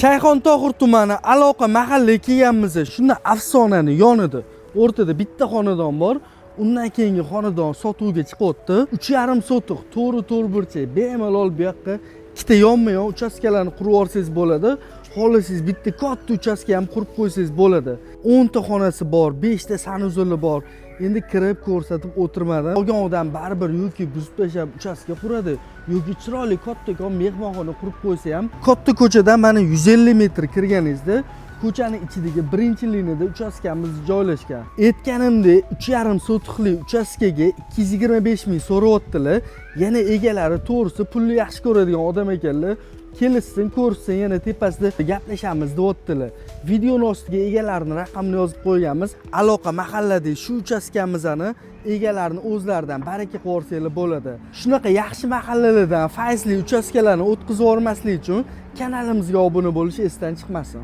Shayxontohur tumani, Aloqa mahallaga kelganmiz. Shunda afsonani yonida, o'rtada bitta xonadon bor. Undan keyingi xonadon sotuvga chiqyapti. 3,5 sotix, to'g'ri to'rtburchak, bemalol bu yoqqa ikkita yonma-yon uchastkalarni qurib olsangiz bo'ladi. Xohlasangiz, bitta katta uchastka ham qurib qo'ysangiz bo'ladi. 10 ta xonasi bor, 5 ta санузел i bor. Endi kirib ko'rsatib o'tirmadim. Olgan odam baribir yoki buzib tashlab uchastka quradi, yoki chiroyli kattakon mehmonxona qurib qo'ysa ham. Katta ko'chadan mana 150 metr kirganingizda, ko'chani ichidagi birinchi liniyada uchastkamiz joylashgan. Aytganimdek, 3,5 sotixli uchastkaga 225 ming so'rayaptilar. Yana egalari, to'g'risi, pulni yaxshi ko'radigan odam ekanlar. Kelishsin, ko'rsin, yana tepasida gaplashamiz, deyaptilar. Videoni ostiga egalarini raqamini yozib qo'yganmiz. Aloqa mahalladagi shu uchastkamizni egalarini o'zlaridan baraka qilib yuborsanglar bo'ladi. Shunaqa yaxshi mahallalardan fayzli uchastkalarni o'tkazib yubormaslik uchun kanalimizga obuna bo'lish esdan chiqmasin.